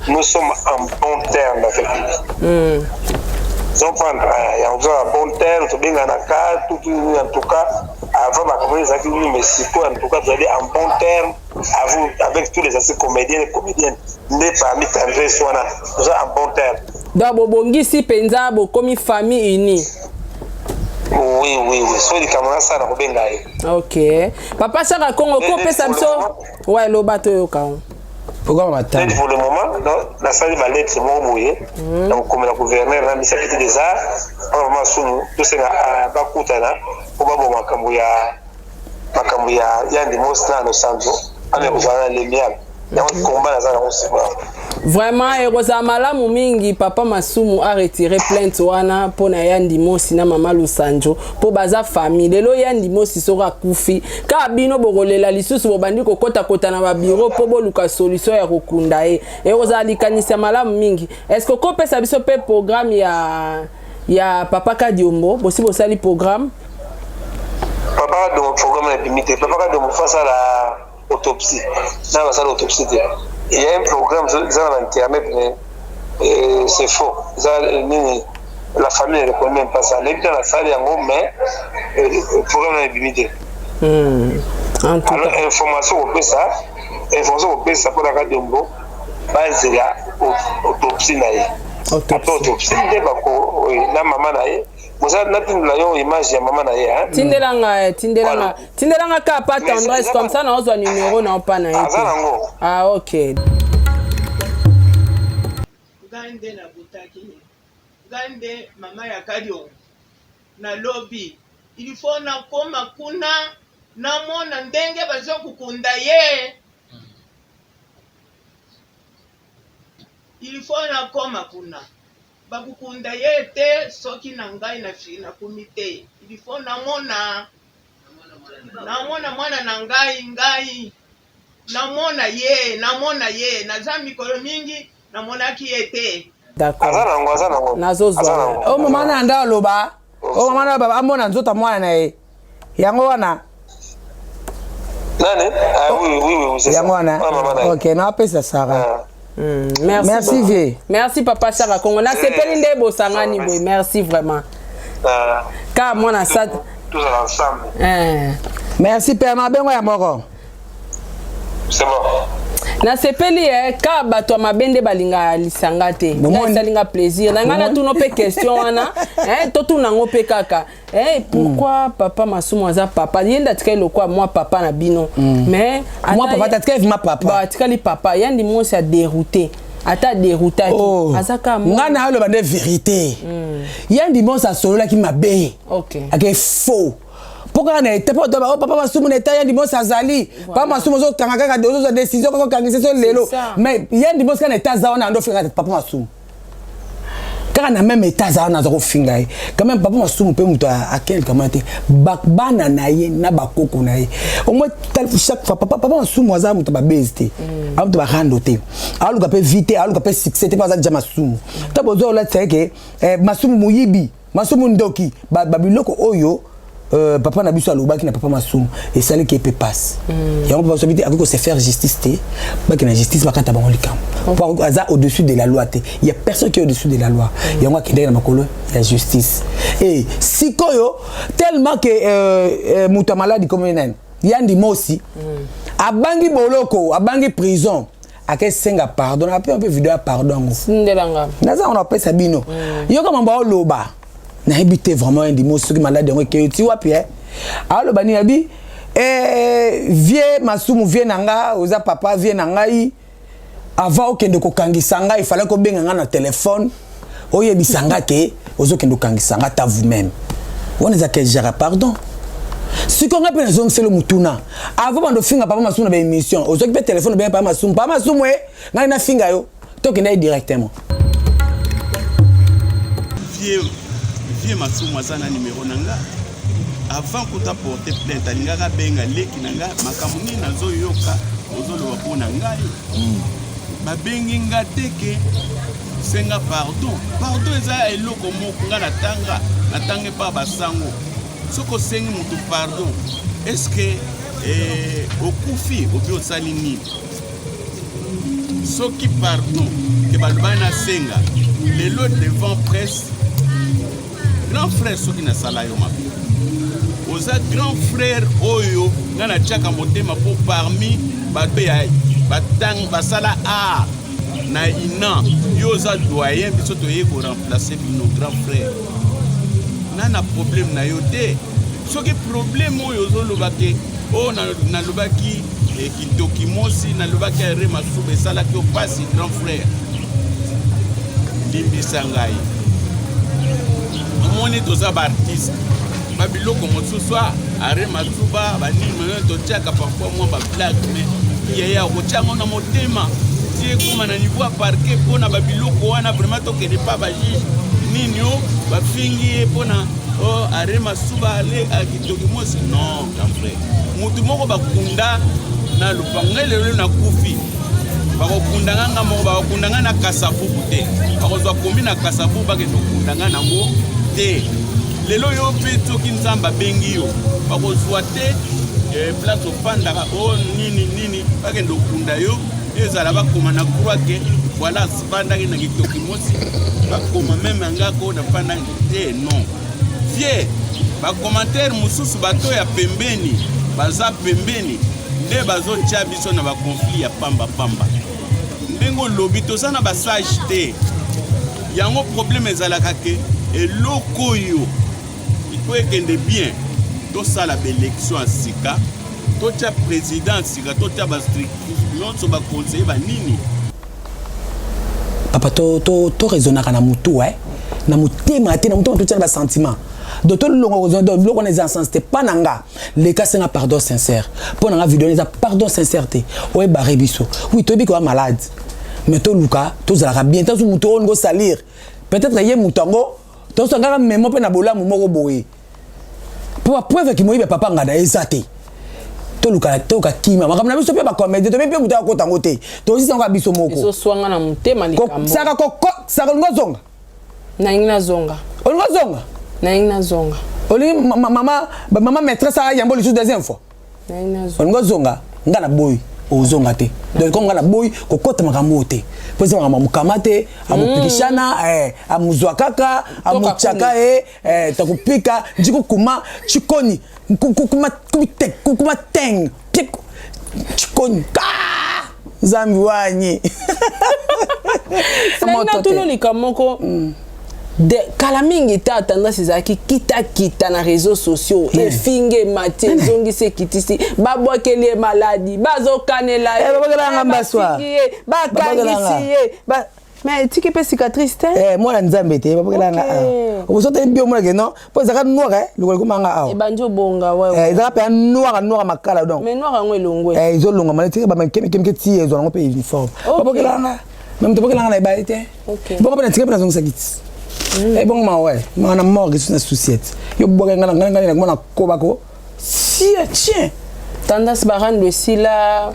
Nous sommes en bon terme avec lui. Comprendre, ya kozala bon terme, tobenganaka tout, en tout cas avant makambo ezalaki nini, mais sikoyo en tout cas tozali en bon terme avec tous les anciens comédiens et comédiennes nde parmi tendresse wana toza en bon terme. Donc bobongisi mpenza, bokomi famille unie. Oui, oui, oui. So likambo nasala kobenga ye. Ok. Papa Shaka Kongo, kopesa biso ouais loba toyoka. Programme matanga. Pour le moment, nasali ba lettre moko boye na kokomela gouverneur na misakiti des arts papa Masumu, tosenga bakutana mpo baboma makambo ya Yandi Mosi na Losanzo ame kozala na lemiable yango komba naza nango nsima. Vraiment ekozala malamu mingi papa Masumu aretire plainte wana mpona Yandi Mosi na mama Lusanjo mpo baza famille. Lelo Yandi Mosi soki akufi kaka bino bokolela lisusu, bobandi kokotakota na babiro mpo boluka solution ya kokunda ye. Ekozala likanisi ya malamu mingi. Est ce que okopesa biso mpe programme ya papa Kadiombo? Bosi bosali programme? Papa Kadiombo, programme ebimi te. Papa Kadiombo faut asala autopsie na basala autopsie te. Il y a un programme eza na internet, mais c'est faux. Eza nini, la famille ne reconnaît même pas ça. Nayebi te nasali yango, mais programme na ebimi te. Alors information kopesa, information kopesa mpona Kadiombo, bazela autopsie na ye. Après autopsie nde bako na mama na ye. Boza natindela yo image ya mama na ye. Tindelanga, tindelanga, tindelanga kaka pa tendresse, comme ça naozwa numéro na opa na ye. Aza nango. Ah ok. Ngai nde nabotaki ye, ngai nde mama ya Kadiombo. Nalobi il faut nakoma kuna namona ndenge bazokukunda ye. Il faut nakoma kuna, bakukunda ye te soki na ngai nakumi te. Il faut namona, namona mwana na ngai, ngai namona ye, namona ye. Naza mikolo mingi namonaki ye te. Aza nango, aza nango. Nazozwa. O mama na nda aloba, o mama na baba amona nzoto mwana na ye yango wana. Nani? Ah, oui, oui, oui, c'est yango wana. Ok, napesa Sara. Merci, merci vie. Merci papa Shaka Kongo, nasepeli nde bosangani boye. Merci vraiment ka mwana sa. Tozala ensemble. Merci père, mabengo ya moko. C'est bon. Nasepeli e ka bato ya mabe nde balingaka lisanga te. Ngai esalinga plaisir na ngai natuna mpe question wana, totuna yango mpe kaka, pourquoi papa Masumu aza papa, ye nde atikali lokwa mwa papa na bino, mais Mwa papa, atikali vraiment papa. Atikali papa. Yandi Mosi adérouté, ata adéroutaki. Oh. Aza kaka Ngai na aloba nde vérité, Yandi Mosi asololaki mabe. Ake faux mpo kaka na ete mpo oh, papa Masumu na eta Yandi Mosi azali, papa Masumu ozokanga kaka, ozozwa décision kaka okangisa so lelo. Mais Yandi Mosi kaka na eta aza wana, ando ofinga papa Masumu kaka na même état aza wana, aza kofinga ye quand même. Papa Masumu mpe moto akelkama te, bana na ye na bakoko na ye au moins. Chaque fois papa Masumu aza moto babese te, aza moto barando te, aluka mpe vie te, aluka mpe succès te, mpo aza déjà Masumu. Ta bozwa olatisa ye ke Masumu moyibi, Masumu ndoki, babiloko oyo papa na biso alobaki na papa Masumu esalaki ye mpe passe. Yango papa sobi te akoki kose faire justice te, bake na justice, bakata bango likambo po aza au-dessus de la loi te. Il y a personne qui est au-dessus de la loi. Yango akendaki na makolo ya justice. E sikoyo tellement ke moto ya maladi komi nani, Yandi Mosi, abangi boloko, abangi prison, akesenga pardon. Ape mpe video ya pardon yango. Ndelanga. Naza wana apesa bino. Yoka mambo aoloba, nayebi te vraiment Yandi Mosi soki maladi yango ekei ti wapi. Aloba nini? Abi vieux Masumu, vieux na nga, oza papa vieux na ngai, avant okende kokangisa ngai, ifale kobenga ngai na telefone, oyebisa nga ke ozokende kokangisa nga. Ta vous-même wana eza quel genre pardon? Sikoyo ngai mpe nazongiseli mutuna: avant bando ofinga papa Masumu na baémission, ozwaki mpe telefone, obenga papa Masumu: "Papa Masumu, e ngai nafinga yo"? Tokende ye directement. Vieux Masumu aza na nimero na nga. Avant kuta porter plainte, alingaka abenga leki na nga: "Makambo nini nazoyoka ozoloba mpo na ngai?" Babengi nga te ke senga pardon. Pardon eza eloko moko nga natanga, natanga epa basango. Soki osengi motu pardon, est-ce eh, okufi obi osali nini? Soki pardon ke balobaki, nasenga lelo devant presse: grand frère, soki nasala yo mabe, oza grand frère oyo ngai natiaka motema, mpo parmi bato ya batang basala art na ina, yo oza doyen, biso toyei koremplace bino. Grand frère, nga na problème na yo te. Soki problème oyo ozoloba ke oyo nalobaki kintoki mosi, nalobaki are masuba, esalaki yo mpasi, grand frère, limbisa ngai. Omoni, toza baartiste, babiloko mosusu a are masuba banini mano totiaka parfois mwa bablague, mais yaya okotia yango na motema ti ekóma na niveau ya parquet mpona babiloko wana. Vraiment tokende pa bajuge nini o bafingi ye mpona o are masuba ale akitoki mosi. Non, grand frère, mutu moko bakunda na lopango ngai lelo nakufi, bakokunda nga nga moko, bakokunda nga na Kasavubu te, bakozwa komi na Kasavubu bakende kokunda nga nango te. Lelo yo mpe soki Nzambe abengi yo, bakozwa te place ofandaka o nini nini, bakende kokunda yo, ezala bakoma na croix ke voilà, fandaki na kitoki mosi, bakoma meme angako nafandaki te. Non, vieux, bacommentaire mosusu bato ya pembeni baza pembeni nde bazotia biso na baconflit ya pambapamba. Ndenge olobi, toza na basage te. Yango problème ezalaka ke eloko oyo po ekende bien, tosala baélection ya sika, totia président ya sika, totia bastructure nyonso, baconseiller banini. Papa, to raisonnaka na motu, na motema te, na motema totia na basentiment. Donc tolonga kozona. Donc biloko wana eza sens te. Mpa na nga, leka senga pardon sincère. Mpo na nga, video wana eza pardon sincère te. Oyebare biso, oui, toyebi koya malade, mais toluka tozalaka bien. Taso motu oyo olingi osalir, peut-être ye motu yango tosangaka memo mpe na bolamu moko boye, mpo bapreuve ki moyibi ya papa Ngada eza te. Toluka, toluka kima makambo na biso mpe bacomédie, toyebi mpe motu akota yango te, tosisa yango ya biso moko. Ezoswanga na motema likambo. Saka koko, saka olingi ozonga? Nalingi nazonga. Olingi ozonga? Nalingi nazonga. Olingi mama, mama maîtresse ayambo lisusu deuxième fois? Nalingi nazonga. Olingi ozonga? Nga na boyi ozonga te. Donc comme nga na boyi kokɔta makambo oyo te, mpo eza makambo amokama te, amopikishana, amuzwa kaka, amutyaka ye, takupika njikukuma chikoni kukuma teng chikoni. Nzambi wanyi. Moto te. Likambo moko de kala mingi ta tendance ezalaki kitakita na réseaux sociaux, efinge, emati, ezongisi, ekitisi, babwakeli ye maladi, bazokanela ye. Eh, babakelanga mbaswa. Bafingi ye, bakangisi ye. Mais etiki mpe cicatrice te. Eh, mwana Nzambe te, babakelanga awa. Okoso te bio monake non, mpo ezalaka noir, eh, lokolo ekomanga awa. Ebandi obonga. Eh, ezalaka mpenza noir noir makala donc. Mais noir yango elongwe. Eh, ezolonga mana tika bamikemike ti ezwa yango mpe uniforme. Babokelanga me moto abokelanga na ebale te. Bongo mpe natika mpe nazongisaki ti ebongo ma we maa na morgue susu na société yo bwaka nga na ngai ngai nakoma nakobako sia tien. Tendance barando esila.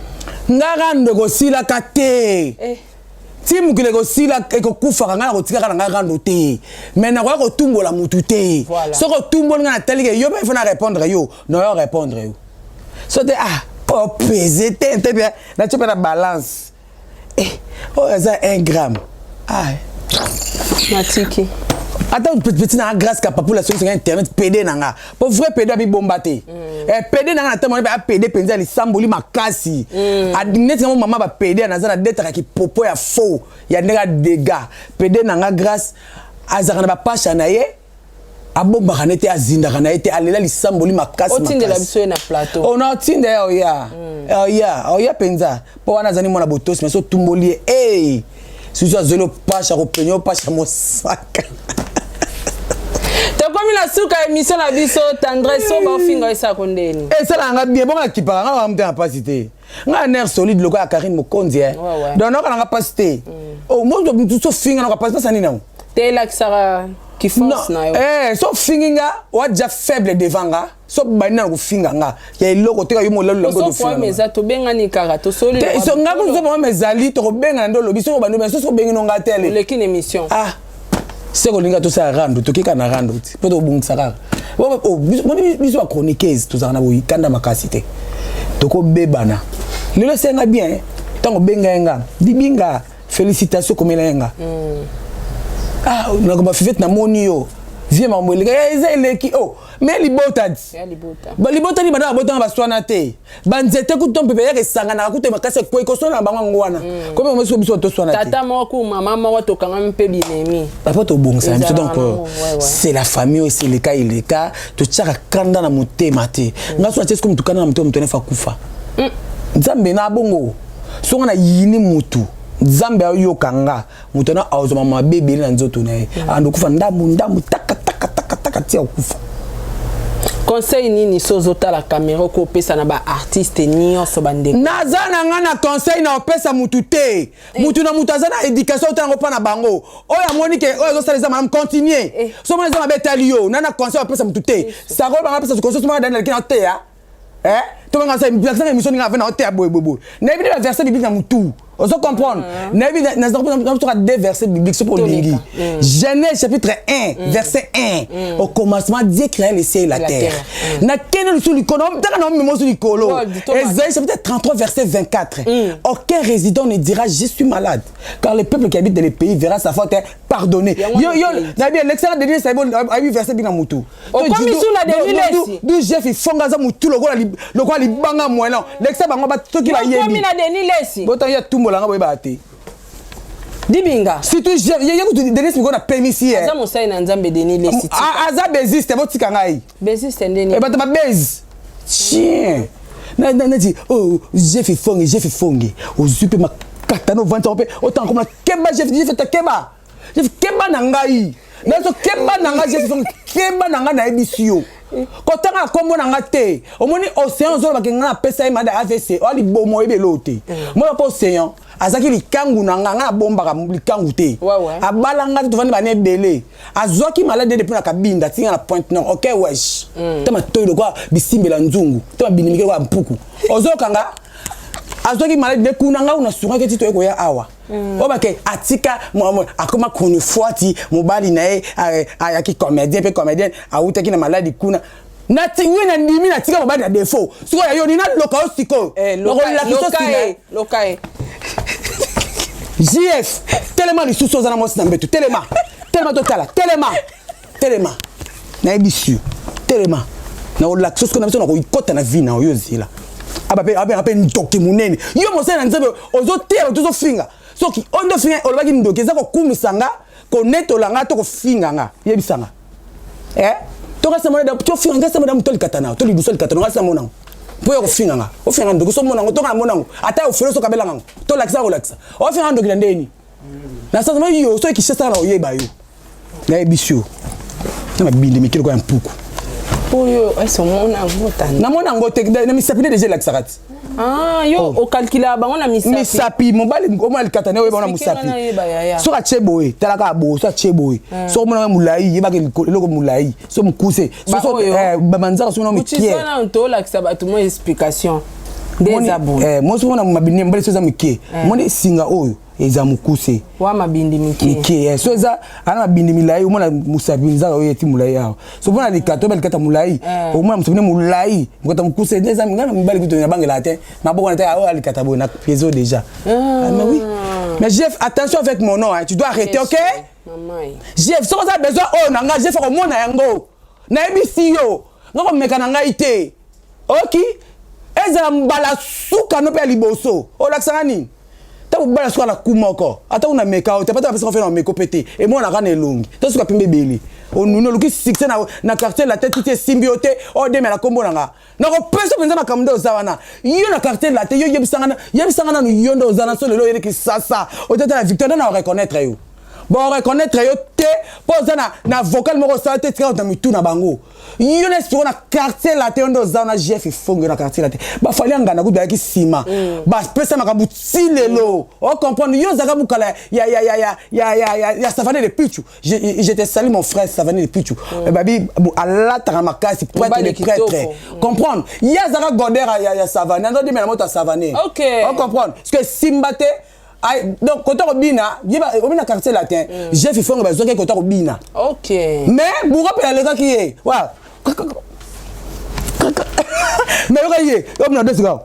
Nga rando ekosilaka te. Ti mokili ekosila, ekokufaka, ngai nakotikaka na ngai rando te, mais nakoya kotumbola mutu te. Soki otumboli ngai, natalike yo mpe, faut na répondre yo, nayo répondre yo so te. Ah, opese te te mpe natie mpe na balance. Eh, oyo eza 1 gramme. Ah, natiki. Ata petit na nga Grâce Kapapula, soki songa internet pede na nga, po vrai pede abibomba te. Eh, pede na nga na ntango mpe apede mpenza ya lisamboli makasi. Neti nango mama bapede naza na detaka kipopo ya faux ya ndenge ya dega. Pede na nga Grâce azalaka na bapasha na ye, abombaka ne te, azindaka na ye te, alela lisamboli makasi. Otindela biso ye na plateau. Oh, na otinda ye, oya oya oya mpenza, mpo wana azali mwana botosi. Mais so otumboli ye, ey, susu azweli opasha kopenya opasha mosaka. Tokomi na suka ya émission na biso. Tendresse, so baofinga, esako ndeni? Esalaka nga bien. Bongo nakipaka nga kaka motema mpasi te. Nga nerf solide lokola ya Karine Mokonzi, eh. Donc nayoka nanga mpasi te. Oh, moto so finga, nayoka mpasi mpasi nini yango? Te, elakisaka kiforce na yo. Eh, so fingi nga, oa déjà faible devant nga. So bandi na kofinga nga ya eloko te, yo molalu. Yango problème eza, tobengani kaka, tosoli. Te, so nga kutu problème ezali, tokobengana nde olobi soki obandi, soki obengi no nga te ale. Oleki na émission. Ah, se kolinga tosala rando, tokeka na rando ti mpo tokobongisa kaka. Oh, moni biso bachroniqueuse tozalaka na boyikanda makasi te. Tokobebana lelo, esenga bien ntango obenga ye nga dibinga, félicitation komela ye nga. Ah, nakoba Fivete, namoni yo vie makambo eleki. Eh, eza eleki. Oh, mais libota ti Ya libota. Balibota ni banda babotanga, baswana te. Banzete kutu mpepe yaka esanganaka kutu makasi, ekwei koswana na bango yango wana. Komi biso biso toswana te. Tata moko, mama moko, tokangami mpe binemi. Papa, tobongisa na biso. Ezalaka donc nango, ouais. C'est la famille oyo esi eleka eleka, totiaka kanda na motema te. Nga so natie siko motu kanda na motema, moto nefa kufa. Nzambe na bongo songo na yini mutu, Nzambe ayoka nga. Moto wana azwa mabe ebele na nzoto na ye, ando kufa ndambu ndambu, taka taka taka taka ti akufa. Conseil nini so ozotala caméra okopesa na baartiste nyonso, bandeko? Naza na nga na conseil na opesa mutu te. Mutu na mutu aza na éducation otala yango mpa na bango. Oyo amoni ke oyo azosala eza malamu, continue. So omoni eza mabe, etali yo. Na conseil opesa mutu te. Sako banga pesa conseil somaka dani aleki na oteya. Eh, to banga sa lakisanga émission ninga ave na oteya boye boye boye. Nayebi nde ba verset biblique na mutu. Ozo comprendre? Nayebi nazoka deux versets bibliques soki olingi. Genèse chapitre 1 verset 1: au commencement, Dieu créa le ciel et la La terre. terre. Nakende lisusu likolo, taka na omema osu likolo. Thomas. Ésaïe chapitre 33 verset 24: aucun résident ne dira je suis malade, car le peuple qui habite dans le pays verra sa faute pardonnée. Yango Yo yo wana pays. nayebi elekisaka Denis, ayebi verset biblique na mutu. Okomi su na Denis Lesi. Du Jeff ifonga aza mutu lokola libanga moellon. Lekisa bango soki Okomi bayebi. na Denis Lesi. Bota ya tumbolanga, boyebaka te. Dibinga. Surtout Jeff ye kutu Denis miko na pemisi ye. Aza mosali na Nzambe, Denis Lesi. Aza beziste, botika ngai. Besiste ndeni? E bato babeze chien neti oh, Jeff ifonge, Jeff ifonge, ozwi mpe makata na ovandi yango mpe otanga komona keba Jeff, Jeff ta keba, Jeff keba na ngai, nazo keba na ngai, Jeff ifonge keba na ngai, nayebisi yo kotanga na nkombo na nga te. Omoni Océan, ozolobaki ngai napesa ye mada AVC oya libomo, oyebi eloo te. Mona mpo Océan azalaki likangu na nga, ngai nabombaka likangu te. Abala nga te, tovandi bana ebele. Azwaki maladi depuis na Kabinda atinga na Pointe Nord. Ok, wesh, te matoi lokola bisimbela nzungu, te mabinimike lokola mpuku. Ozokanga azwaki maladi nde kuna, ngai una sungaki ti toye koya awa. Oyo bake atika akoma chronifuati, mobali na ye ayaki comédien mpe comédienne, awutaki na maladi kuna. Nati we na ndimi natika mobali na défaut. Sikoyo ya yo nini? Naloka yo sikoyo. Eh, loka. Nakolakisa Loka. sina. Ye loka ye. JF, telema lisusu, oza na mwasi na mbeto. Telema, telema, totala. Telema, telema, nayebisi yo, telema, nakolakisa sikoyo na biso, nakokota na vie na oyo, ozela. Abenga mpe ndoki monene. Yo mosali na Nzambe, ozoteya bato, ozofinga. Soki oyo nde ofinga, olobaki ndoki, eza kokumisa nga, konetola nga to kofinga nga? Yebisa nga. Eh, tokasa mona, tofinga nga sama na moto alikata na to lidusu alikata na nga sama monango mpo ya kofinga nga. Ofinga ndoki, so monango toka na monango, ata ofele soki abelanga ngo, tolakisa, kolakisa ofinga ndoki na ndeni na sasa yo. Soki Kinshasa na oyeba yo, nayebisi yo na mabindi mike lokola ya mpuku. Oyo ese omona yango tani? Namona yango te, na misapi nde deja elakisaka ti. Ah, yo oh. Okalkulaka bango na misapi? Misapi. Mobali omona likata ne, oyeba na mosapi. Soki atie boye, talaka boye, soki atie boye, soki omona molai, yebaka eloko molai, so mokuse, bamanzaka, soki mona mikie. Tolakisa bato mwa explication nde eza boye. Mwasi omona mabindi, mobali so eza mike, moni singa oyo eza mokuse. Wa mabindi mike. Mike. So eza ana mabindi milai, omona mosapi nzaka oyo eti molai awa. So mpona likata, oyeba likata molai, omona mosapi nde molai, likata mokuse nde eza. Ngai na mibali kutu nabangelaka te, maboko na te. Oyo alikata boye na piezo déjà. Ah, mais oui, mais Jeff, attention avec mon nom, hein, tu dois arrêter, ok? Jeff, soki oza besoin oyo na ngai, Jeff akomona yango. Nayebisi yo, nga komeka na ngai te. Oki ezala mbala suka no mpe ya liboso. Olakisanga nini? Ntango bala suka na ku moko, ata kuna meka oyo te, pata bapesaka fe na meko mpe te, emonaka na elongi te. Suka pembe ebele, onuni, oluki succès na quartier la te, titi esimbi yo te. Oyo demela nkombo na nga, nakopesa mpenza makambo nde oza wana. Yo na quartier la te, yo yebisanga nanu, yo nde oza na so lelo oyeli Kisasa, otata na Victoire nde na oreconnaître yo. Bon, reconnaître yo te, mpo oza na vocal moko osala te, tika na mitu na bango. Yo na siko na quartier la te, yo nde oza na Jeff Efonge na quartier la te. Bafali ya nganda kutu bayaki nsima, bapesa makambo ti lelo. Ocomprendre? Yo ozalaka mokala ya Savane de Pichu. Je te salue, mon frère Savane de Pichu. Babi alataka makasi, prêtre de prêtre. Comprendre, ye azalaka goder ya Savane, azodimela moto ya Savane. Ocomprendre? Parce que simba te. Donc kota kobina, obina quartier latin, Jeff Ifonge bazwaki kota kobina. Mais bourra mpe alekaki ye wa, mais yoka ye obina desika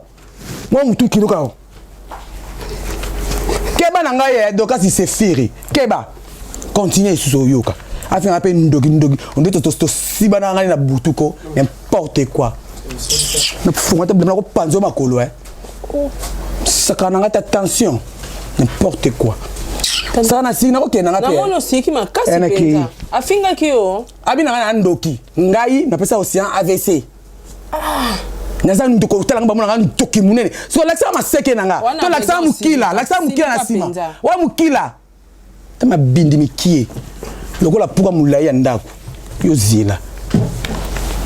mwa mutu kilo kaka. Keba na ngai, dokasi sefiri, keba, continue lisusu oyoka afinga mpe ndoki ndoki onde tosiba na ngai na butu ko. N'importe quoi! Nafunga te, na kopanza yo makolo. Saka na ngai te, attention, n'importe quoi! Saka na siki, nakokende na ngai. Namoni osiki makasi mpenza. Afingaki yo? Abi na ngai na ndoki. Ngai napesa océan AVC. Naza ndoki, otala nga, bamona nga ndoki monene. So lakisaka maseke na nga to lakisaka mokila, lakisaka mokila na nsima wa mokila ta mabindi mikie lokola puka molai ya ndako. Yo zela,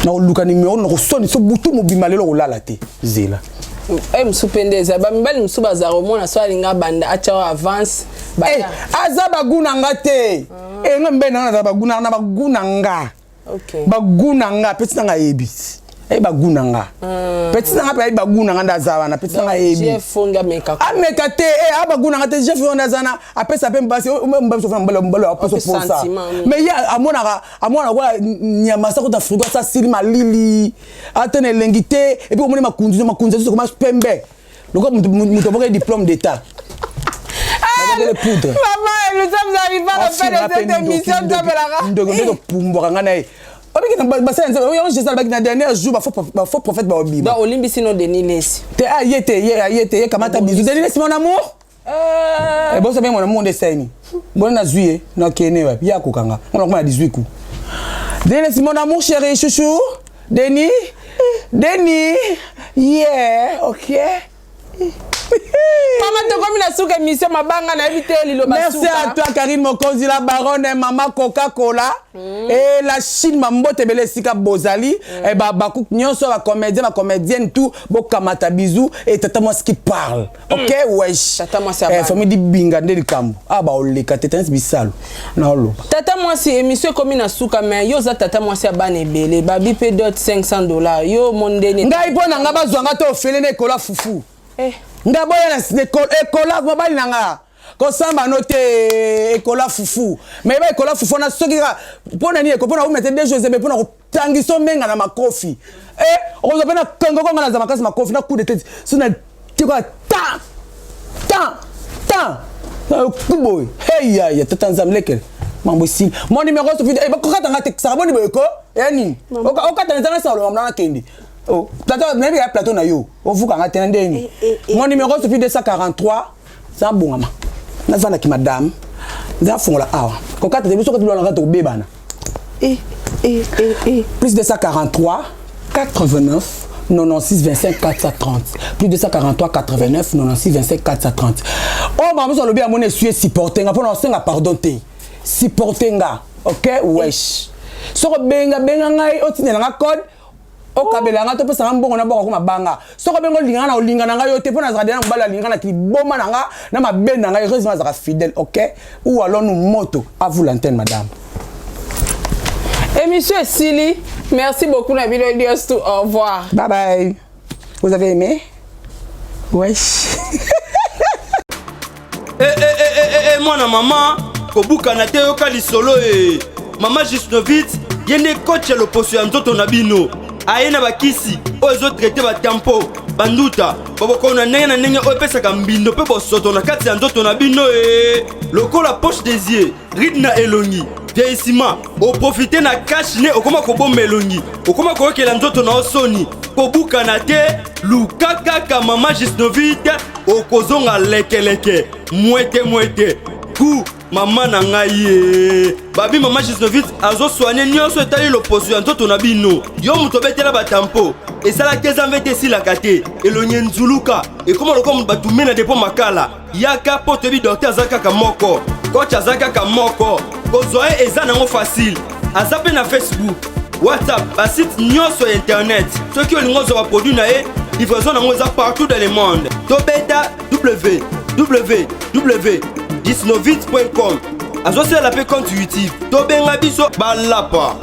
nakoluka nimero, nakoswani so butu mobima lelo, kolala te, zela. E mosusu mpe nde eza bamibali mosusu bazala komona so alinga banda atya avance. Aza bagu na nga te. Enga mibali na nga nazala bagu na bagu na nga. Bagu na nga, petit na nga ayebi, ayebi bagu na nga. Petit na nga mpe ayebi bagu na nga nde aza wana. Petit na nga ayebi, ameka te. A bagu na nga te. Jeff wana aza na apesa mpe basi mobali, mobali apesa posa, mais ye amonaka, amonaka lokola nyama sa kota frigo, asa sili malili, ata na elengi te. Et puis omoni makunzi, makunzi azo koma pembe lokola moto aboki diplôme d'état. Poudre. Maman, nous sommes arrivés à la fin de cette émission. Ndoki nde topumbwaka ngai na ye. Obiki basala Nzambe oyo Jésus alobaki na dernier jour, bafaux prophète baobima. Donc olimbisi no Denis Lesi? Te, aye te, ye aye te. Ye kamata bisou, Denis Lesi, mon amour. Ebosa mpe mon amour nde esali bona nazwi ye, nakende wapi? Ye akokanga ngo nakoma na 18 coups. Denis Lesi, mon amour, chéri, chouchou, Denis, Denis, yeah, ok. Mama, tokomi na suka émission. Mabanga nayebi te, liloba. Merci à toi, Karine Mokonzi, la baronne, mama Coca-Cola et la Chine. Mambote ebele esika bozali. Bakuku nyonso, bacomédien, bacomédienne, tout, bokamata bisou. Et tata mwasi qui parle, ok? Wesh. Tata mwasi ya bana. Famille dibinga nde likambo ah, baoleka te tanisi bisalo na oloba. Tata mwasi, émission ekomi na suka, mais yo oza tata mwasi ya bana ebele, babi mpe dot 500 $. Yo mondeni? Ngai mpo na nga, bazwa nga te ofele na ekola fufu. Nga boya na ekola mobali na nga, kosamba no te, ekola fufu. Mais yeba ekola fufu wana soki kaka mpo na nini, mpo na umete 2 jours ebe mpo na kotangisa omenga na makofi. Okozwa mpe na kangoko nga naza makasi, makofi na coup de tête so na tikoka ta ta ta boye. Hey, ya ya tata Nzambe, lekele mambo esili. Mon numéro sofi, bakokata nga te. Saka boni boye ko ya nini? Okata nzanga sala, mama, nakende. Oh, plateau nayebi ya plateau na yo ovuka nga te na ndeni eh, eh, eh, mon numéro c'est plus 243 za bongama navandaki madame nza fongola awa kokata te biso kati biloko na kati tokobebana plus 243 89 96 25 430 plus 243 89 96 25 430 oyo bango mosusu alobi amoni esui esupporte nga mpona osenga pardon te supporte nga ok wesh soko benga benga ngai otindela nga code okabela nga topesa nga mbongo na bwaka ko mabanga soki obenga olinga nga na olinga na ngai yo te mpo nazalaka deja na mobali alinga na liboma na nga na mabe na ngai heureusement azalaka fidèle ok ou alors nous moto à vous l'antenne madame. Émission esili, merci beaucoup na bino nyonso, au revoir. Bye bye, vous avez aimé? Wesh. Eh, eh, eh, eh, eh, eh, mwana mama kobukana te yoka lisolo e mama Jusnovit ye nde coach ya loposo ya nzoto na bino aye na bakisi oyo ezotraite batampo banduta babokono na ndenge na ndenge oyo epesaka mbindo mpe bosoto na kati ya nzoto na bino e lokola poche des yeux ride na elongi vieillissement oprofite na cash ne okoma kobomba elongi okoma koyokela nzoto na yo soni kobukana te luka kaka mama Jusnovit okozonga lekeleke mwete mwete ku mama na ngai ye babi mama Jusnovit azosoigne nyonso etali loposo ya nzoto na bino yo moto obetela batampo esalaki eza mvete esilaka te elongi enzuluka ekoma lokola moto batumbe na depo makala yaka mpo toyebi docteur aza kaka moko coach aza kaka moko kozwa ye eza nango facile aza mpe na Facebook WhatsApp basite nyonso ya internet soki olingi ozwa baproduit na ye livraison nango eza partout dans le monde tobeta www disnovit.com azosalela mpe compte YouTube tobenga biso balapa.